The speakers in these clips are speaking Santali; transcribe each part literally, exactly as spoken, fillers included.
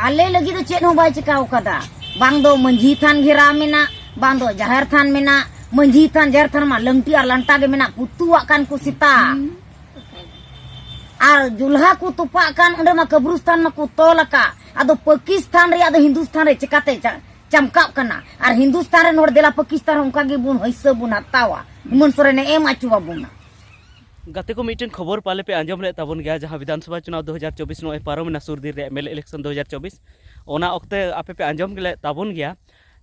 ᱟᱞᱮ ᱞᱟᱹᱜᱤᱫ ᱫᱚ ᱪᱮᱫ ᱦᱚᱸ ᱵᱟᱭ ᱪᱤᱠᱟᱹ ᱟᱠᱟᱫᱟ᱾ ᱵᱟᱝ ᱫᱚ ᱢᱟᱹᱡᱷᱤ ᱛᱷᱟᱱ ᱜᱷᱮᱨᱟᱣ ᱢᱮᱱᱟᱜ, ᱵᱟᱝ ᱫᱚ ᱡᱟᱦᱮᱨ ᱛᱷᱟᱱ ᱢᱮᱱᱟᱜ᱾ ᱢᱟᱹᱡᱷᱤ ᱛᱷᱟᱱ, ᱡᱟᱦᱮᱨ ᱛᱷᱟᱱ ᱢᱟ ᱞᱟᱹᱝᱴᱤ ᱟᱨ ᱞᱟᱝᱴᱟ ᱜᱮ ᱢᱮᱱᱟᱜ, ᱯᱩᱛᱩᱣᱟᱜ ᱠᱟᱱ ᱠᱚ ᱥᱮᱛᱟ᱾ ᱟᱨ ᱡᱩᱞᱦᱟ ᱠᱚ ᱛᱚᱯᱟᱜ ᱠᱟᱱ, ᱚᱸᱰᱮ ᱢᱟ ᱠᱟᱵᱨᱩᱥᱛᱷᱟᱱ ᱢᱟᱠᱚ ᱛᱚᱞ ᱟᱠᱟᱫ᱾ ᱟᱫᱚ ᱯᱟᱠᱤᱥᱛᱷᱟᱱ ᱨᱮᱭᱟᱜ ᱫᱚ ᱦᱤᱱᱫᱩᱥᱛᱷᱟᱱ ᱨᱮ ᱪᱤᱠᱟᱛᱮ ᱪᱟ-, ᱪᱟᱢᱠᱟᱜ ᱠᱟᱱᱟ? ᱟᱨ ᱦᱤᱱᱫᱩᱥᱛᱷᱟᱱ ᱨᱮᱱ ᱦᱚᱲ ᱫᱮᱞᱟ ᱯᱟᱠᱤᱥᱛᱷᱟᱱ ᱨᱮ ᱚᱱᱠᱟ ᱜᱮᱵᱚᱱ ᱦᱤᱥᱟᱹ ᱵᱚᱱ ᱦᱟᱛᱟᱣᱟ, ᱦᱮᱢᱚᱱᱛ ᱥᱚᱨᱮᱱᱮ ᱮᱢ ᱦᱚᱪᱚ ᱟᱵᱚᱱᱟ᱾ ᱜᱟᱛᱮ ᱠᱚ, ᱢᱤᱫᱴᱮᱱ ᱠᱷᱚᱵᱚᱨ ᱯᱟᱞᱮ ᱯᱮ ᱟᱸᱡᱚᱢ ᱞᱮᱫ ᱛᱟᱵᱚᱱ ᱜᱮᱭᱟ, ᱡᱟᱦᱟᱸ ᱵᱤᱫᱷᱟᱱᱥᱚᱵᱷᱟ ᱪᱩᱱᱟᱣ ᱫᱩ ᱦᱟᱡᱟᱨ ᱪᱚᱵᱵᱤᱥ ᱱᱚᱜᱼᱚᱭ ᱯᱟᱨᱚᱢᱮᱱᱟ ᱥᱩᱨ ᱫᱤᱱ ᱨᱮ, ᱮᱢ ᱮᱞ ᱮ election ᱫᱩ ᱦᱟᱡᱟᱨ ᱪᱚᱵᱵᱤᱥ᱾ ᱚᱱᱟ ᱚᱠᱛᱮ ᱟᱯᱮ ᱯᱮ ᱟᱸᱡᱚᱢ ᱞᱮᱫ ᱛᱟᱵᱚᱱ ᱜᱮᱭᱟ,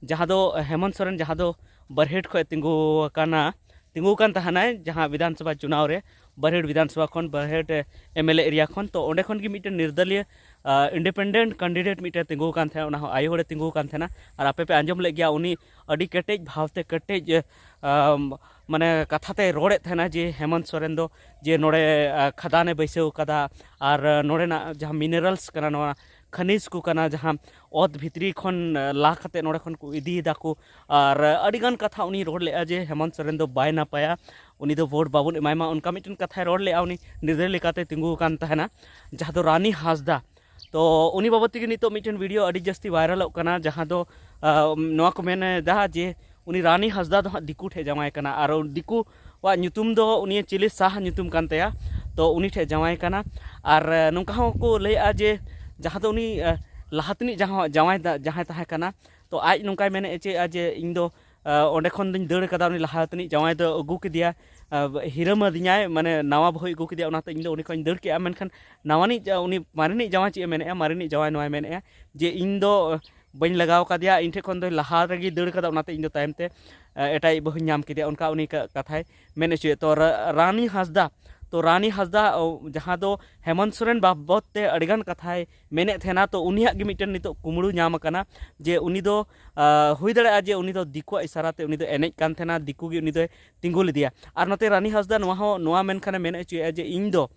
ᱡᱟᱦᱟᱸ ᱫᱚ ᱦᱮᱢᱚᱱᱛ ᱥᱚᱨᱮᱱ, ᱡᱟᱦᱟᱸ ᱫᱚ ᱵᱟᱨᱦᱮᱴ ᱠᱷᱚᱱ ᱛᱤᱸᱜᱩ ᱟᱠᱟᱱᱟ, ᱛᱤᱸᱜᱩ ᱟᱠᱟᱱ ᱛᱟᱦᱮᱱᱟᱭ ᱡᱟᱦᱟᱸ ᱵᱤᱫᱷᱟᱱᱥᱚᱵᱷᱟ ᱪᱩᱱᱟᱣ ᱨᱮ, ᱵᱟᱨᱦᱮᱴ ᱵᱤᱫᱷᱟᱱᱥᱚᱵᱷᱟ ᱠᱷᱚᱱ, Barhait M L A area ᱠᱷᱚᱱ᱾ ᱛᱚ ᱚᱸᱰᱮ ᱠᱷᱚᱱ ᱜᱮ ᱢᱤᱫᱴᱮᱱ ᱱᱤᱨᱫᱚᱞᱤᱭᱟᱹ, ᱟ, independent candidate ᱢᱤᱫᱴᱮᱱ ᱛᱤᱸᱜᱩ ᱟᱠᱟᱱ ᱛᱟᱦᱮᱱᱟ, ᱚᱱᱟ ᱦᱚᱸ ᱟᱭᱳ ᱦᱚᱲᱮ ᱛᱤᱸᱜᱩ ᱟᱠᱟᱱ ᱛᱟᱦᱮᱱᱟ᱾ ᱟᱨ ᱟᱯᱮ ᱯᱮ ᱟᱸᱡᱚᱢ ᱞᱮᱫ ᱜᱮᱭᱟ, ᱩᱱᱤ ᱟᱹᱰᱤ ᱠᱮᱴᱮᱡ ᱵᱷᱟᱵᱽᱛᱮ, ᱠᱮᱴᱮᱡ, ᱟᱢ, ᱢᱟᱱᱮ ᱠᱟᱛᱷᱟ ᱛᱮᱭ ᱨᱚᱲᱮᱫ ᱛᱟᱦᱮᱱᱟ ᱡᱮ ᱦᱮᱢᱚᱱᱛ ᱥᱚᱨᱮᱱ ᱫᱚ ᱡᱮ ᱱᱚᱰᱮ, ᱟ, ᱠᱷᱟᱫᱟᱱᱮ ᱵᱟᱹᱭᱥᱟᱹᱣ ᱠᱟᱫᱟ, ᱟᱨ, ᱟ, ᱱᱚᱰᱮᱱᱟᱜ ᱡᱟᱦᱟᱸ minerals ᱠᱟᱱᱟ, ᱱᱚᱣᱟ ᱠᱷᱟᱱᱤᱡᱽ ᱠᱚ ᱠᱟᱱᱟ, ᱡᱟᱦᱟᱸ ᱚᱛ ᱵᱷᱤᱛᱨᱤ ᱠᱷᱚᱱ, ᱟ, ᱞᱟ ᱠᱟᱛᱮ ᱱᱚᱰᱮ ᱠᱷᱚᱱ ᱠᱚ ᱤᱫᱤᱭᱮᱫᱟ ᱠᱚ᱾ ᱟᱨ, ᱟ, ᱟᱹᱰᱤᱜᱟᱱ ᱠᱟᱛᱷᱟ ᱩᱱᱤ ᱨᱚᱲ ᱞᱮᱫᱼᱟ ᱡᱮ ᱦᱮᱢᱚᱱᱛ ᱥᱚᱨᱮᱱ ᱫᱚ ᱵᱟᱭ ᱱᱟᱯᱟᱭᱟ, ᱩᱱᱤ ᱫᱚ vote ᱵᱟᱵᱚᱱ ᱮᱢᱟᱭ ᱢᱟ, ᱚᱱᱠᱟ ᱢᱤᱫᱴᱮᱱ ᱠᱟᱛᱷᱟᱭ ᱨᱚᱲ ᱞᱮᱫᱼᱟ, ᱩᱱᱤ ᱱᱤᱨᱫᱚᱭ ᱞᱮᱠᱟᱛᱮ ᱛᱤᱸᱜᱩ ᱟᱠᱟᱱ ᱛᱟᱦᱮᱱᱟ, ᱡᱟᱦᱟᱸ ᱫᱚ ᱨᱟᱱᱤ ᱦᱟᱸᱥᱫᱟ᱾ ᱛᱚ ᱩᱱᱤ ᱵᱟᱵᱚᱫ ᱛᱮᱜᱮ ᱱᱤᱛᱚᱜ ᱢᱤᱫᱴᱮᱱ video ᱟᱹᱰᱤ ᱡᱟᱹᱥᱛᱤ viralᱚᱜ ᱠᱟᱱᱟ, ᱡᱟᱦᱟᱸ ᱫᱚ, ᱟ, ᱱᱚᱣᱟ ᱠᱚ ᱢᱮᱱ ᱮᱫᱟ ᱡᱮ ᱩᱱᱤ ᱨᱟᱱᱤ ᱦᱟᱸᱥᱫᱟ ᱫᱚ ᱦᱟᱸᱜ ᱫᱤᱠᱩ ᱴᱷᱮᱱ ᱡᱟᱶᱟᱭ ᱠᱟᱱᱟ, ᱟᱨ ᱫᱤᱠᱩᱣᱟᱜ ᱧᱩᱛᱩᱢ ᱫᱚ ᱩᱱᱤ ᱪᱤᱞᱤ ᱥᱟᱦ ᱧᱩᱛᱩᱢ ᱠᱟᱱ ᱛᱟᱭᱟ, ᱛᱚ ᱩᱱᱤ ᱴᱷᱮᱱ ᱡᱟᱶᱟᱭ ᱠᱟᱱᱟ᱾ ᱟᱨ, ᱟ, ᱱᱚᱝᱠᱟ ᱦᱚᱸᱠᱚ ᱞᱟᱹᱭᱮᱫᱼᱟ ᱡᱮ ᱡᱟᱦᱟᱸ ᱫᱚ ᱩᱱᱤ, ᱟ, ᱞᱟᱦᱟ ᱛᱮᱱᱤᱡ ᱡᱟᱦᱟᱸ ᱡᱟᱶᱟᱭ ᱫᱟ-, ᱡᱟᱦᱟᱸᱭ ᱛᱟᱦᱮᱸ ᱠᱟᱱᱟ, ᱛᱚ ᱟᱡ ᱱᱚᱝᱠᱟᱭ ᱢᱮᱱᱮᱫᱼᱟ ᱪᱮᱫ, ᱟ, ᱡᱮ ᱤᱧ ᱫᱚ, ᱟ, ᱚᱸᱰᱮ ᱠᱷᱚᱱ ᱫᱚᱧ ᱫᱟᱹᱲ ᱠᱟᱫᱟ, ᱩᱱᱤ ᱞᱟᱦᱟ ᱛᱮᱱᱤᱡ ᱡᱟᱶᱟᱭ ᱫᱚ ᱟᱹᱜᱩ ᱠᱮᱫᱮᱭᱟ, ᱟ, ᱦᱤᱨᱟᱹᱢ ᱟᱹᱫᱤᱧᱟᱭ, ᱢᱟᱱᱮ ᱱᱟᱣᱟ ᱵᱟᱹᱦᱩᱭ ᱟᱹᱜᱩ ᱠᱮᱫᱮᱭᱟ, ᱚᱱᱟᱛᱮ ᱤᱧ ᱫᱚ ᱩᱱᱤ ᱠᱷᱚᱱ ᱤᱧ ᱫᱟᱹᱲ ᱠᱮᱫᱼᱟ᱾ ᱢᱮᱱᱠᱷᱟᱱ ᱱᱟᱣᱟᱱᱤᱡ, ᱟ, ᱩᱱᱤ ᱢᱟᱨᱮᱱᱤᱡ ᱡᱟᱶᱟᱭ ᱪᱮᱫ ᱮ ᱢᱮᱱᱮᱫᱼᱟ? ᱢᱟᱨᱮᱱᱤᱡ ᱡᱟᱶᱟᱭ ᱱᱚᱣᱟᱭ ᱢᱮᱱᱮᱫᱼᱟ ᱡᱮ ᱤᱧ ᱫᱚ, ᱟ, ᱵᱟᱹᱧ ᱞᱟᱜᱟᱣ ᱠᱟᱫᱮᱭᱟ, ᱤᱧ ᱴᱷᱮᱱ ᱠᱷᱚᱱ ᱫᱚᱭ ᱞᱟᱦᱟ ᱨᱮᱜᱮᱭ ᱫᱟᱹᱲ ᱠᱟᱫᱟ, ᱚᱱᱟᱛᱮ ᱤᱧ ᱫᱚ ᱛᱟᱭᱚᱢ ᱛᱮ, ᱟ, ᱮᱴᱟᱜ ᱵᱟᱹᱦᱩᱧ ᱧᱟᱢ ᱠᱮᱫᱮᱭᱟ, ᱚᱱᱠᱟ ᱩᱱᱤ ᱠᱟ-, ᱠᱟᱛᱷᱟᱭ ᱢᱮᱱ ᱦᱚᱪᱚᱭᱮᱫ᱾ ᱛᱚ ᱨᱟ-, ᱨᱟᱱᱤ ᱦᱟᱸᱥᱫᱟ, ᱛᱚ ᱨᱟᱱᱤ ᱦᱟᱸᱥᱫᱟ, ᱚ, ᱡᱟᱦᱟᱸ ᱫᱚ ᱦᱮᱢᱚᱱᱛ ᱥᱚᱨᱮᱱ ᱵᱟᱵᱚᱫ ᱛᱮ ᱟᱹᱰᱤᱜᱟᱱ ᱠᱟᱛᱷᱟᱭ ᱢᱮᱱᱮᱫ ᱛᱟᱦᱮᱱᱟ, ᱛᱚ ᱩᱱᱤᱭᱟᱜ ᱜᱮ ᱢᱤᱫᱴᱮᱱ ᱱᱤᱛᱚᱜ ᱠᱩᱢᱵᱽᱲᱩ ᱧᱟᱢ ᱟᱠᱟᱱᱟ, ᱡᱮ ᱩᱱᱤ ᱫᱚ, ᱟ, ᱦᱩᱭ ᱫᱟᱲᱮᱭᱟᱜᱼᱟ ᱡᱮ ᱩᱱᱤ ᱫᱚ ᱫᱤᱠᱩᱣᱟᱜ ᱤᱥᱟᱨᱟ ᱛᱮ ᱩᱱᱤ ᱫᱚ ᱮᱱᱮᱡ ᱠᱟᱱ ᱛᱟᱦᱮᱱᱟ, ᱫᱤᱠᱩ ᱜᱮ ᱩᱱᱤ ᱫᱚᱭ ᱛᱤᱸᱜᱩ ᱞᱮᱫᱮᱭᱟ᱾ ᱟᱨ ᱱᱚᱛᱮ ᱨᱟᱱᱤ ᱦᱟᱸᱥᱫᱟ ᱱᱚᱣᱟ ᱦᱚᱸ, ᱱᱚᱣᱟ ᱢᱮᱱᱠᱷᱟᱱᱮ ᱢᱮᱱ ᱦᱚᱪᱚᱭᱮᱫᱼᱟ ᱡᱮ ᱤᱧ ᱫᱚ,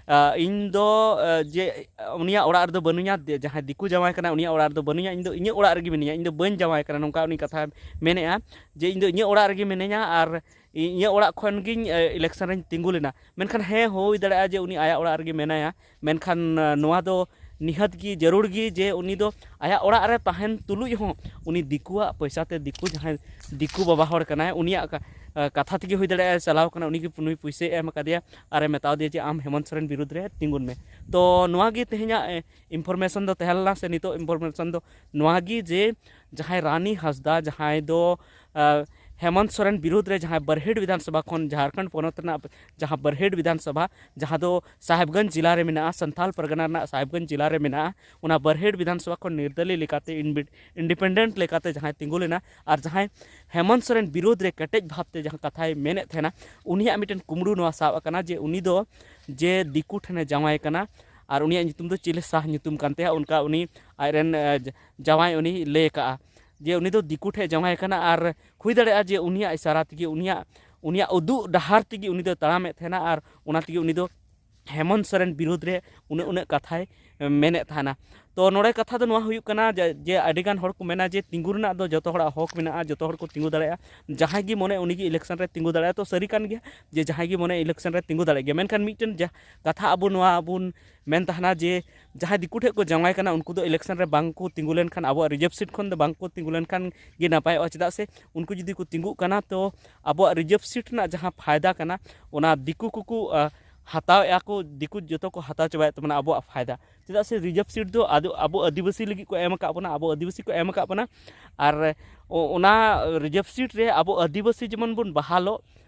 ᱟ, ᱤᱧ ᱫᱚ, ᱟ, ᱡᱮ ᱩᱱᱤᱭᱟᱜ ᱚᱲᱟᱜ ᱨᱮᱫᱚ ᱵᱟᱹᱱᱩᱧᱟ, ᱫᱮ-, ᱡᱟᱦᱟᱸᱭ ᱫᱤᱠᱩ ᱡᱟᱶᱟᱭ ᱠᱟᱱᱟᱭ ᱩᱱᱤᱭᱟᱜ ᱚᱲᱟᱜ ᱨᱮᱫᱚ ᱵᱟᱹᱱᱩᱧᱟ, ᱤᱧ ᱫᱚ ᱤᱧᱟᱹᱜ ᱚᱲᱟᱜ ᱨᱮᱜᱮ ᱢᱤᱱᱟᱹᱧᱟ, ᱤᱧ ᱫᱚ ᱵᱟᱹᱧ ᱡᱟᱶᱟᱭ ᱠᱟᱱᱟ, ᱱᱚᱝᱠᱟ ᱩᱱᱤ ᱠᱟᱛᱷᱟᱭ ᱢᱮᱱᱮᱫᱼᱟ ᱡᱮ ᱤᱧ ᱫᱚ ᱤᱧᱟᱹᱜ ᱚᱲᱟᱜ ᱨᱮᱜᱮ ᱢᱤᱱᱟᱹᱧᱟ ᱟᱨ ᱤᱧᱟᱹᱜ ᱚᱲᱟᱜ ᱠᱷᱚᱱ ᱜᱤᱧ, ᱮ, election ᱨᱮᱧ ᱛᱤᱸᱜᱩ ᱞᱮᱱᱟ᱾ ᱢᱮᱱᱠᱷᱟᱱ ᱦᱮᱸ, ᱦᱩᱭ ᱫᱟᱲᱮᱭᱟᱜᱼᱟ ᱡᱮ ᱩᱱᱤ ᱟᱭᱟᱜ ᱚᱲᱟᱜ ᱨᱮᱜᱮ ᱢᱮᱱᱟᱭᱟ, ᱢᱮᱱᱠᱷᱟᱱ, ᱮ, ᱱᱚᱣᱟ ᱫᱚ ᱱᱤᱦᱟᱹᱛ ᱜᱮ ᱡᱟᱹᱨᱩᱲ ᱜᱮ ᱡᱮ ᱩᱱᱤ ᱫᱚ ᱟᱭᱟᱜ ᱚᱲᱟᱜ ᱨᱮ ᱛᱟᱦᱮᱱ ᱛᱩᱞᱩᱡ ᱦᱚᱸ ᱩᱱᱤ ᱫᱤᱠᱩᱣᱟᱜ ᱯᱚᱭᱥᱟ ᱛᱮ, ᱫᱤᱠᱩ ᱡᱟᱦᱟᱸᱭ ᱫᱤᱠᱩ ᱵᱟᱵᱟ ᱦᱚᱲ ᱠᱟᱱᱟᱭ, ᱩᱱᱤᱭᱟᱜ ᱠᱟ-, ᱠᱟᱛᱷᱟ ᱛᱮᱜᱮ ᱦᱩᱭ ᱫᱟᱲᱮᱭᱟᱜᱼᱟ ᱪᱟᱞᱟᱣ ᱠᱟᱱᱟ, ᱩᱱᱤ ᱜᱮ ᱱᱩᱭ ᱯᱩᱭᱥᱟᱹᱭ ᱮᱢ ᱟᱠᱟᱫᱮᱭᱟ ᱟᱨᱮ ᱢᱮᱛᱟᱣ ᱫᱮᱭᱟ ᱡᱮ ᱟᱢ ᱦᱮᱢᱚᱱᱛ ᱥᱚᱨᱮᱱ ᱵᱤᱨᱩᱫᱽ ᱨᱮ ᱛᱤᱸᱜᱩᱱ ᱢᱮ᱾ ᱛᱚ ᱱᱚᱣᱟ ᱜᱮ ᱛᱮᱦᱮᱧᱟᱜ, ᱮ, information ᱫᱚ ᱛᱟᱦᱮᱸ ᱞᱮᱱᱟ, ᱥᱮ ᱱᱤᱛᱚᱜ information ᱫᱚ ᱱᱚᱣᱟ ᱜᱮ ᱡᱮ ᱡᱟᱦᱟᱸᱭ ᱨᱟᱱᱤ ᱦᱟᱸᱥᱫᱟ, ᱡᱟᱦᱟᱸᱭ ᱫᱚ, ᱟ, ᱦᱮᱢᱚᱱᱛ ᱥᱚᱨᱮᱱ ᱵᱤᱨᱩᱫᱽ ᱨᱮ ᱡᱟᱦᱟᱸᱭ ᱵᱟᱨᱦᱮᱴ ᱵᱤᱫᱷᱟᱱ ᱥᱚᱵᱷᱟ ᱠᱷᱚᱱ, ᱡᱷᱟᱲᱠᱷᱚᱸᱰ ᱯᱚᱱᱚᱛ ᱨᱮᱱᱟᱜ ᱡᱟᱦᱟᱸ ᱵᱟᱨᱦᱮᱴ ᱵᱤᱫᱷᱟᱱ ᱥᱚᱵᱷᱟ, ᱡᱟᱦᱟᱸ ᱫᱚ ᱥᱟᱦᱮᱵᱽᱜᱚᱸᱡᱽ ᱡᱮᱞᱟ ᱨᱮ ᱢᱮᱱᱟᱜᱼᱟ, ᱥᱟᱱᱛᱟᱞ ᱯᱟᱨᱜᱟᱱᱟ ᱨᱮᱱᱟᱜ ᱥᱟᱦᱮᱵᱽᱜᱚᱸᱡᱽ ᱡᱮᱞᱟ ᱨᱮ ᱢᱮᱱᱟᱜᱼᱟ, ᱚᱱᱟ ᱵᱟᱨᱦᱮᱴ ᱵᱤᱫᱷᱟᱱ ᱥᱚᱵᱷᱟ ᱠᱷᱚᱱ ᱱᱤᱨᱫᱟᱞᱤ ᱞᱮᱠᱟᱛᱮ, ᱤᱱᱵᱤ-, independent ᱞᱮᱠᱟᱛᱮ ᱡᱟᱦᱟᱸᱭ ᱛᱤᱸᱜᱩ ᱞᱮᱱᱟ ᱟᱨ ᱡᱟᱦᱟᱸᱭ ᱦᱮᱢᱚᱱᱛ ᱥᱚᱨᱮᱱ ᱵᱤᱨᱩᱫᱽ ᱨᱮ ᱠᱮᱴᱮᱡ ᱵᱷᱟᱵᱽᱛᱮ ᱡᱟᱦᱟᱸ ᱠᱟᱛᱷᱟᱭ ᱢᱮᱱᱮᱫ ᱛᱟᱦᱮᱱᱟ, ᱩᱱᱤᱭᱟᱜ ᱢᱤᱫᱴᱮᱱ ᱠᱩᱢᱲᱩ ᱱᱚᱣᱟ ᱥᱟᱵ ᱟᱠᱟᱱᱟ ᱡᱮ ᱩᱱᱤ ᱫᱚ ᱡᱮ ᱫᱤᱠᱩ ᱴᱷᱮᱱᱮ ᱡᱟᱶᱟᱭ ᱠᱟᱱᱟ ᱟᱨ ᱩᱱᱤᱭᱟᱜ ᱧᱩᱛᱩᱢ ᱫᱚ ᱪᱤᱞᱤ ᱥᱟᱦ ᱧᱩᱛᱩᱢ ᱠᱟᱱ ᱛᱟᱭᱟ, ᱚᱱᱠᱟ ᱩᱱᱤ ᱟᱡᱨᱮᱱ, ᱮ, ᱡᱟᱶᱟᱭ ᱩᱱᱤ ᱞᱟᱹᱭ ᱟᱠᱟᱫᱼᱟ ᱡᱮ ᱩᱱᱤ ᱫᱚ ᱫᱤᱠᱩ ᱴᱷᱮᱱ ᱡᱟᱶᱟᱭ ᱠᱟᱱᱟ ᱟᱨ ᱦᱩᱭ ᱫᱟᱲᱮᱭᱟᱜᱼᱟ ᱡᱮ ᱩᱱᱤᱭᱟᱜ ᱤᱥᱟᱨᱟ ᱛᱮᱜᱮ, ᱩᱱᱤᱭᱟᱜ, ᱩᱱᱤᱭᱟᱜ ᱩᱫᱩᱜ ᱰᱟᱦᱟᱨ ᱛᱮᱜᱮ ᱩᱱᱤ ᱫᱚᱭ ᱛᱟᱲᱟᱢᱮᱫ ᱛᱟᱦᱮᱱᱟ ᱟᱨ ᱚᱱᱟ ᱛᱮᱜᱮ ᱩᱱᱤ ᱫᱚ ᱦᱮᱢᱚᱱᱛ ᱥᱚᱨᱮᱱ ᱵᱤᱨᱩᱫᱽ ᱨᱮ ᱩᱱᱟᱹᱜ, ᱩᱱᱟᱹᱜ ᱠᱟᱛᱷᱟᱭ ᱢᱮᱱᱮᱫ ᱛᱟᱦᱮᱱᱟ᱾ ᱛᱚ ᱱᱚᱰᱮ ᱠᱟᱛᱷᱟ ᱫᱚ ᱱᱚᱣᱟ ᱦᱩᱭᱩᱜ ᱠᱟᱱᱟ ᱡᱮ, ᱡᱮ ᱟᱹᱰᱤᱜᱟᱱ ᱦᱚᱲ ᱠᱚ ᱢᱮᱱᱟ ᱡᱮ ᱛᱤᱸᱜᱩ ᱨᱮᱱᱟᱜ ᱫᱚ ᱡᱚᱛᱚ ᱦᱚᱲᱟᱜ ᱦᱚᱠ ᱢᱮᱱᱟᱜᱼᱟ, ᱡᱚᱛᱚ ᱦᱚᱲ ᱠᱚ ᱛᱤᱸᱜᱩ ᱫᱟᱲᱮᱭᱟᱜᱼᱟ, ᱡᱟᱦᱟᱸᱭ ᱜᱮ ᱢᱚᱱᱮ ᱩᱱᱤᱜᱮ election ᱨᱮ ᱛᱤᱸᱜᱩ ᱫᱟᱲᱮᱭᱟᱜᱼᱟ᱾ ᱛᱚ ᱥᱟᱹᱨᱤ ᱠᱟᱱ ᱜᱮᱭᱟ ᱡᱮ ᱡᱟᱦᱟᱸᱭ ᱜᱮ ᱢᱚᱱᱮ election ᱨᱮ ᱛᱤᱸᱜᱩ ᱫᱟᱲᱮᱭᱟᱜ ᱜᱮᱭᱟ, ᱢᱮᱱᱠᱷᱟᱱ ᱢᱤᱫᱴᱮᱱ ᱡᱟ-, ᱠᱟᱛᱷᱟ ᱟᱵᱚ ᱱᱚᱣᱟ ᱵᱚᱱ ᱢᱮᱱ ᱛᱟᱦᱮᱱᱟ ᱡᱮ ᱡᱟᱦᱟᱸᱭ ᱫᱤᱠᱩ ᱴᱷᱮᱱ ᱠᱚ ᱡᱟᱶᱟᱭ ᱠᱟᱱᱟ ᱩᱱᱠᱩ ᱫᱚ election ᱨᱮ ᱵᱟᱝ ᱠᱚ ᱛᱤᱸᱜᱩ ᱞᱮᱱᱠᱷᱟᱱ, ᱟᱵᱚᱣᱟᱜ reserve seat ᱠᱷᱚᱱ ᱫᱚ ᱵᱟᱝ ᱠᱚ ᱛᱤᱸᱜᱩ ᱞᱮᱱᱠᱷᱟᱱ ᱜᱮ ᱱᱟᱯᱟᱭᱚᱜᱼᱟ᱾ ᱪᱮᱫᱟᱜ ᱥᱮ ᱩᱱᱠᱩ ᱡᱩᱫᱤ ᱠᱚ ᱛᱤᱸᱜᱩᱜ ᱠᱟᱱᱟ ᱛᱚ ᱟᱵᱚᱣᱟᱜ reserve seat ᱨᱮᱱᱟᱜ ᱡᱟᱦᱟᱸ ᱯᱷᱟᱭᱫᱟ ᱠᱟᱱᱟ ᱚᱱᱟ ᱫᱤᱠᱩ ᱠᱚᱠᱚ, ᱟ, ᱦᱟᱛᱟᱣᱮᱫᱼᱟ ᱠᱚ, ᱫᱤᱠᱩ ᱡᱚᱛᱚ ᱠᱚ ᱦᱟᱛᱟᱣ ᱪᱟᱵᱟᱭᱮᱫ ᱛᱟᱵᱚᱱᱟ ᱟᱵᱚᱣᱟᱜ ᱯᱷᱟᱭᱫᱟ᱾ ᱪᱮᱫᱟᱜ ᱥᱮ reserve seat ᱫᱚ ᱟᱫᱚ ᱟᱵᱚ ᱟᱹᱫᱤᱵᱟᱹᱥᱤ ᱞᱟᱹᱜᱤᱫ ᱠᱚ ᱮᱢ ᱟᱠᱟᱫ ᱵᱚᱱᱟ, ᱟᱵᱚ ᱟᱹᱫᱤᱵᱟᱹᱥᱤ ᱠᱚ ᱮᱢ ᱟᱠᱟᱫ ᱵᱚᱱᱟ᱾ ᱟᱨ ᱚ-, ᱚᱱᱟ reserve seat ᱨᱮ ᱟᱵᱚ ᱟᱹᱫᱤᱵᱟᱹᱥᱤ ᱡᱮᱢᱚᱱ ᱵᱚᱱ ᱵᱟᱦᱟᱞᱚᱜ,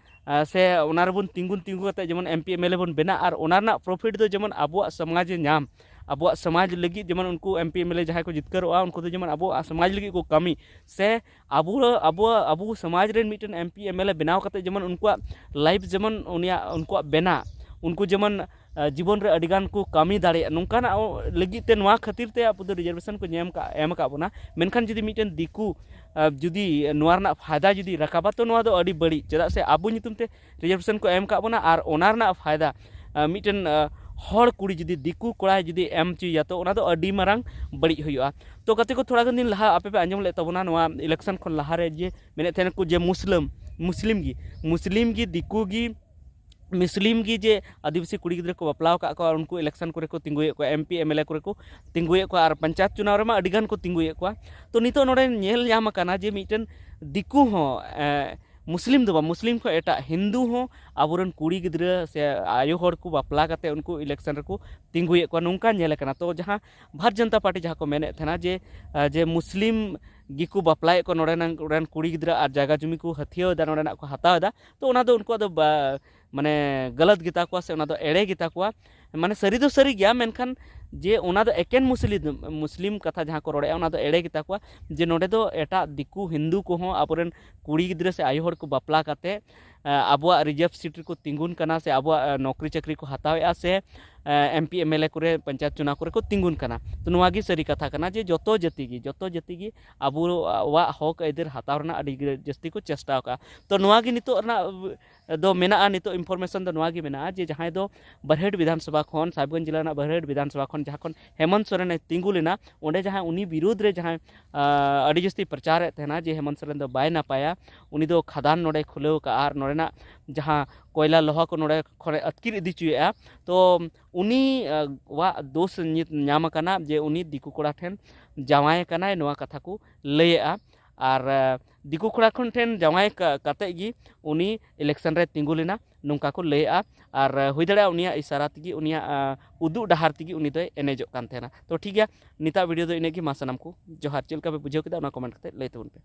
ᱟ, ᱥᱮ ᱚᱱᱟ ᱨᱮᱵᱚᱱ ᱛᱤᱸᱜᱩᱱ, ᱛᱤᱸᱜᱩ ᱠᱟᱛᱮ ᱡᱮᱢᱚᱱ MP MLA ᱵᱚᱱ ᱵᱮᱱᱟᱜ ᱟᱨ ᱚᱱᱟ ᱨᱮᱱᱟᱜ profit ᱫᱚ ᱡᱮᱢᱚᱱ ᱟᱵᱚᱣᱟᱜ ᱥᱚᱢᱟᱡᱽ ᱮ ᱧᱟᱢ, ᱟᱵᱚᱣᱟᱜ ᱥᱚᱢᱟᱡᱽ ᱞᱟᱹᱜᱤᱫ ᱡᱮᱢᱚᱱ ᱩᱱᱠᱩ MP MLA ᱡᱟᱦᱟᱸᱭ ᱠᱚ ᱡᱤᱛᱠᱟᱹᱨᱚᱜᱼᱟ ᱩᱱᱠᱩ ᱫᱚ ᱡᱮᱢᱚᱱ ᱟᱵᱚᱣᱟᱜ ᱥᱚᱢᱟᱡᱽ ᱞᱟᱹᱜᱤᱫ ᱠᱚ ᱠᱟᱹᱢᱤ, ᱥᱮ ᱟᱵᱚ, ᱟᱵᱚ, ᱟᱵᱚ ᱥᱚᱢᱟᱡᱽ ᱨᱮᱱ ᱢᱤᱫᱴᱮᱱ MP MLA ᱵᱮᱱᱟᱣ ᱠᱟᱛᱮ ᱡᱮᱢᱚᱱ ᱩᱱᱠᱩᱣᱟᱜ life ᱡᱮᱢᱚᱱ ᱩᱱᱤᱭᱟᱜ, ᱩᱱᱠᱩᱣᱟᱜ ᱵᱮᱱᱟᱜ, ᱩᱱᱠᱩ ᱡᱮᱢᱚᱱ, ᱟ, ᱡᱤᱵᱚᱱ ᱨᱮ ᱟᱹᱰᱤ ᱜᱟᱱ ᱠᱚ ᱠᱟᱹᱢᱤ ᱫᱟᱲᱮᱭᱟᱜᱼᱟ, ᱱᱚᱝᱠᱟᱱᱟᱜ ᱚ-, ᱞᱟᱹᱜᱤᱫ ᱛᱮ, ᱱᱚᱣᱟ ᱠᱷᱟᱹᱛᱤᱨ ᱛᱮ ᱟᱵᱚ ᱫᱚ reservation ᱠᱚ ᱧᱮᱢ ᱠᱟᱜ, ᱮᱢ ᱟᱠᱟᱫ ᱵᱚᱱᱟ᱾ ᱢᱮᱱᱠᱷᱟᱱ ᱡᱩᱫᱤ ᱢᱤᱫᱴᱮᱱ ᱫᱤᱠᱩ, ᱟ, ᱡᱩᱫᱤ ᱱᱚᱣᱟ ᱨᱮᱱᱟᱜ ᱯᱷᱟᱭᱫᱟ ᱡᱩᱫᱤ ᱨᱟᱠᱟᱵᱟ ᱛᱚ ᱱᱚᱣᱟ ᱫᱚ ᱟᱹᱰᱤ ᱵᱟᱹᱲᱤᱡ, ᱪᱮᱫᱟᱜ ᱥᱮ ᱟᱵᱚ ᱧᱩᱛᱩᱢ ᱛᱮ reservation ᱠᱚ ᱮᱢ ᱠᱟᱜ ᱵᱚᱱᱟ ᱟᱨ ᱚᱱᱟ ᱨᱮᱱᱟᱜ ᱯᱷᱟᱭᱫᱟ, ᱟ, ᱢᱤᱫᱴᱮᱱ, ᱟ, ᱦᱚᱲ ᱠᱩᱲᱤ ᱡᱩᱫᱤ ᱫᱤᱠᱩ ᱠᱚᱲᱟᱭ ᱡᱩᱫᱤ ᱮᱢ ᱦᱚᱪᱚᱭᱮᱭᱟ ᱛᱚ ᱚᱱᱟ ᱫᱚ ᱟᱹᱰᱤ ᱢᱟᱨᱟᱝ ᱵᱟᱹᱲᱤᱡ ᱦᱩᱭᱩᱜᱼᱟ᱾ ᱛᱚ ᱜᱟᱛᱮ ᱠᱚ, ᱛᱷᱚᱲᱟ ᱜᱟᱱ ᱫᱤᱱ ᱞᱟᱦᱟ ᱟᱯᱮ ᱯᱮ ᱟᱸᱡᱚᱢ ᱞᱮᱫ ᱛᱟᱵᱚᱱᱟ ᱱᱚᱣᱟ election ᱠᱷᱚᱱ ᱞᱟᱦᱟᱨᱮ ᱡᱮ ᱢᱮᱱᱮᱫ ᱛᱟᱦᱮᱱᱟᱠᱚ ᱡᱮ ᱢᱩᱥᱞᱟᱹᱢ, ᱢᱩᱥᱞᱤᱢ ᱜᱮ, ᱢᱩᱥᱞᱤᱢ ᱜᱮ ᱫᱤᱠᱩ ᱜᱮ ᱢᱩᱥᱞᱤᱢ ᱜᱮ ᱡᱮ ᱟᱹᱫᱤᱵᱟᱹᱥᱤ ᱠᱩᱲᱤ ᱜᱤᱫᱽᱨᱟᱹ ᱠᱚ ᱵᱟᱯᱞᱟ ᱟᱠᱟᱫ ᱠᱚᱣᱟ, ᱩᱱᱠᱩ election ᱠᱚᱨᱮ ᱠᱚ ᱛᱤᱸᱜᱩᱭᱮᱫ ᱠᱚᱣᱟ, MP MLA ᱠᱚᱨᱮ ᱠᱚ ᱛᱤᱸᱜᱩᱭᱮᱫ ᱠᱚᱣᱟ, ᱟᱨ ᱯᱚᱧᱪᱟᱭᱮᱛ ᱪᱩᱱᱟᱣ ᱨᱮᱢᱟ ᱟᱹᱰᱤ ᱜᱟᱱ ᱠᱚ ᱛᱤᱸᱜᱩᱭᱮᱫ ᱠᱚᱣᱟ᱾ ᱛᱚ ᱱᱤᱛᱚᱜ ᱱᱚᱰᱮ ᱧᱮᱞ ᱧᱟᱢ ᱟᱠᱟᱱᱟ ᱡᱮ ᱢᱤᱫᱴᱮᱱ ᱫᱤᱠᱩ ᱦᱚᱸ, ᱮ, ᱢᱩᱥᱞᱤᱢ ᱫᱚ ᱵᱟᱝ, ᱢᱩᱥᱞᱤᱢ ᱠᱷᱚᱱ ᱮᱴᱟᱜ ᱦᱤᱱᱫᱩ ᱦᱚᱸ ᱟᱵᱚᱨᱮᱱ ᱠᱩᱲᱤ ᱜᱤᱫᱽᱨᱟᱹ ᱥᱮ ᱟᱭᱳ ᱦᱚᱲ ᱠᱚ ᱵᱟᱯᱞᱟ ᱠᱟᱛᱮ ᱩᱱᱠᱩ election ᱨᱮᱠᱚ ᱛᱤᱸᱜᱩᱭᱮᱫ ᱠᱚᱣᱟ, ᱱᱚᱝᱠᱟ ᱧᱮᱞ ᱟᱠᱟᱱᱟ᱾ ᱛᱚ ᱡᱟᱦᱟᱸ ᱵᱷᱟᱨᱚᱛ ᱡᱚᱱᱚᱛᱟ ᱯᱟᱨᱴᱤ ᱡᱟᱦᱟᱸ ᱠᱚ ᱢᱮᱱᱮᱫ ᱛᱟᱦᱮᱱᱟ ᱡᱮ, ᱮ, ᱡᱮ ᱢᱩᱥᱞᱤᱢ ᱜᱮᱠᱚ ᱵᱟᱯᱞᱟᱭᱮᱫ ᱠᱚᱣᱟ, ᱱᱚᱰᱮᱱᱟᱜ, ᱱᱚᱰᱮᱱ ᱠᱩᱲᱤ ᱜᱤᱫᱽᱨᱟᱹ ᱟᱨ ᱡᱟᱭᱜᱟ ᱡᱩᱢᱤ ᱠᱚ ᱦᱟᱹᱛᱭᱟᱹᱣ ᱮᱫᱟ, ᱱᱚᱰᱮᱱᱟᱜ ᱠᱚ ᱦᱟᱛᱟᱣ ᱮᱫᱟ, ᱛᱚ ᱚᱱᱟ ᱫᱚ ᱩᱱᱠᱩᱣᱟᱜ ᱫᱚ ᱵᱟ-, ᱢᱟᱱᱮ ᱜᱟᱞᱟᱛ ᱜᱮᱛᱟ ᱠᱚᱣᱟ ᱥᱮ ᱚᱱᱟ ᱫᱚ ᱮᱲᱮ ᱜᱮᱛᱟ ᱠᱚᱣᱟ᱾ ᱢᱟᱱᱮ ᱥᱟᱹᱨᱤ ᱫᱚ ᱥᱟᱹᱨᱤ ᱜᱮᱭᱟ, ᱢᱮᱱᱠᱷᱟᱱ ᱡᱮ ᱚᱱᱟ ᱫᱚ ᱮᱠᱮᱱ ᱢᱩᱥᱞᱤᱢ, ᱢᱩᱥᱞᱤᱢ ᱠᱟᱛᱷᱟ ᱡᱟᱦᱟᱸ ᱠᱚ ᱨᱚᱲᱮᱫᱼᱟ, ᱚᱱᱟ ᱫᱚ ᱮᱲᱮ ᱜᱮᱛᱟ ᱠᱚᱣᱟ᱾ ᱡᱮ ᱱᱚᱰᱮ ᱫᱚ ᱮᱴᱟᱜ ᱫᱤᱠᱩ ᱦᱤᱱᱫᱩ ᱠᱚᱦᱚᱸ ᱟᱵᱚᱨᱮᱱ ᱠᱩᱲᱤ ᱜᱤᱫᱽᱨᱟᱹ ᱥᱮ ᱟᱭᱳ ᱦᱚᱲ ᱠᱚ ᱵᱟᱯᱞᱟ ᱠᱟᱛᱮ, ᱮ, ᱟᱵᱚᱣᱟᱜ reserve seat ᱨᱮᱠᱚ ᱛᱤᱸᱜᱩᱱ ᱠᱟᱱᱟ ᱥᱮ ᱟᱵᱚᱣᱟᱜ, ᱮ, ᱱᱚᱠᱨᱤ ᱪᱟᱹᱠᱨᱤ ᱠᱚ ᱦᱟᱛᱟᱣᱮᱫᱼᱟ ᱥᱮ, ᱮ, MP MLA ᱠᱚᱨᱮ, ᱯᱚᱧᱪᱟᱭᱮᱛ ᱪᱩᱱᱟᱣ ᱠᱚᱨᱮ ᱠᱚ ᱛᱤᱸᱜᱩᱱ ᱠᱟᱱᱟ᱾ ᱛᱚ ᱱᱚᱣᱟ ᱜᱮ ᱥᱟᱹᱨᱤ ᱠᱟᱛᱷᱟ ᱠᱟᱱᱟ ᱡᱮ ᱡᱚᱛᱚ ᱡᱟᱹᱛᱤ ᱜᱮ, ᱡᱚᱛᱚ ᱡᱟᱹᱛᱤ ᱜᱮ ᱟᱵᱚᱣᱟᱜ ᱦᱚᱠ ᱟᱹᱭᱫᱟᱹᱨ ᱦᱟᱛᱟᱣ ᱨᱮᱱᱟᱜ ᱟᱹᱰᱤ ᱜᱮ ᱡᱟᱹᱥᱛᱤ ᱠᱚ ᱪᱮᱥᱴᱟ ᱟᱠᱟᱫᱼᱟ᱾ ᱛᱚ ᱱᱚᱣᱟ ᱜᱮ ᱱᱤᱛᱚᱜ ᱨᱮᱱᱟᱜ ᱫᱚ ᱢᱮᱱᱟᱜᱼᱟ, ᱱᱤᱛᱚᱜ information ᱫᱚ ᱱᱚᱣᱟ ᱜᱮ ᱢᱮᱱᱟᱜᱼᱟ ᱡᱮ ᱡᱟᱦᱟᱸᱭ ᱫᱚ ᱵᱟᱨᱦᱮᱴ ᱵᱤᱫᱷᱟᱱ ᱥᱚᱵᱷᱟ ᱠᱷᱚᱱ, ᱥᱟᱦᱮᱵᱽᱜᱚᱸᱡᱽ ᱡᱮᱞᱟ ᱨᱮᱱᱟᱜ ᱵᱟᱨᱦᱮᱴ ᱵᱤᱫᱷᱟᱱ ᱥᱚᱵᱷᱟ ᱠᱷᱚᱱ ᱡᱟᱦᱟᱸ ᱠᱷᱚᱱ ᱦᱮᱢᱚᱱᱛ ᱥᱚᱨᱮᱱᱮ ᱛᱤᱸᱜᱩ ᱞᱮᱱᱟ, ᱚᱸᱰᱮ ᱡᱟᱦᱟᱸᱭ ᱩᱱᱤ ᱵᱤᱨᱩᱫᱽ ᱨᱮ ᱡᱟᱦᱟᱸᱭ, ᱟ, ᱟᱹᱰᱤ ᱡᱟᱹᱥᱛᱤ ᱯᱨᱚᱪᱟᱨᱮᱫ ᱛᱟᱦᱮᱱᱟ ᱡᱮ ᱦᱮᱢᱚᱱᱛ ᱥᱚᱨᱮᱱ ᱫᱚ ᱵᱟᱭ ᱱᱟᱯᱟᱭᱟ, ᱩᱱᱤ ᱫᱚ ᱠᱷᱟᱫᱟᱱ ᱱᱚᱰᱮ ᱠᱷᱩᱞᱟᱹᱣ ᱠᱟᱜᱼᱟ ᱟᱨ ᱱᱚᱰᱮᱱᱟᱜ ᱡᱟᱦᱟᱸ ᱠᱚᱭᱞᱟ ᱞᱳᱦᱟ ᱠᱚ ᱱᱚᱰᱮ ᱠᱷᱚᱱᱮ ᱟᱹᱛᱠᱤᱨ ᱤᱫᱤ ᱦᱚᱪᱚᱭᱮᱫᱼᱟ᱾ ᱛᱚ ᱩᱱᱤ, ᱟ, ᱣᱟᱜ ᱫᱳᱥ ᱱᱤᱛ ᱧᱟᱢ ᱟᱠᱟᱱᱟ ᱡᱮ ᱩᱱᱤ ᱫᱤᱠᱩ ᱠᱚᱲᱟ ᱴᱷᱮᱱ ᱡᱟᱶᱟᱭ ᱟᱠᱟᱱᱟᱭ, ᱱᱚᱣᱟ ᱠᱟᱛᱷᱟ ᱠᱚ ᱞᱟᱹᱭᱮᱫᱼᱟ᱾ ᱟᱨ, ᱟ, ᱫᱤᱠᱩ ᱠᱚᱲᱟ ᱠᱷᱚᱱ ᱴᱷᱮᱱ ᱡᱟᱶᱟᱭ ᱠᱟ-, ᱠᱟᱛᱮᱫ ᱜᱮ ᱩᱱᱤ election ᱨᱮ ᱛᱤᱸᱜᱩ ᱞᱮᱱᱟ, ᱱᱚᱝᱠᱟ ᱠᱚ ᱞᱟᱹᱭᱮᱫᱼᱟ᱾ ᱟᱨ, ᱟ, ᱦᱩᱭ ᱫᱟᱲᱮᱭᱟᱜᱼᱟ ᱩᱱᱤᱭᱟᱜ ᱤᱥᱟᱨᱟ ᱛᱮᱜᱮ, ᱩᱱᱤᱭᱟᱜ, ᱟ, ᱩᱫᱩᱜ ᱰᱟᱦᱟᱨ ᱛᱮᱜᱮ ᱩᱱᱤ ᱫᱚᱭ ᱮᱱᱮᱡᱚᱜ ᱠᱟᱱ ᱛᱟᱦᱮᱱᱟ᱾ ᱛᱚ ᱴᱷᱤᱠ ᱜᱮᱭᱟ, ᱱᱤᱛᱟᱜ video ᱫᱚ ᱤᱱᱟᱹᱜ ᱜᱮ᱾ ᱢᱟ ᱥᱟᱱᱟᱢ ᱠᱚ ᱡᱚᱦᱟᱨ᱾ ᱪᱮᱫ ᱞᱮᱠᱟ ᱯᱮ ᱵᱩᱡᱷᱟᱹᱣ ᱠᱮᱫᱟ, ᱚᱱᱟ comment ᱠᱟᱛᱮ ᱞᱟᱹᱭ ᱛᱟᱵᱚᱱ ᱯᱮ᱾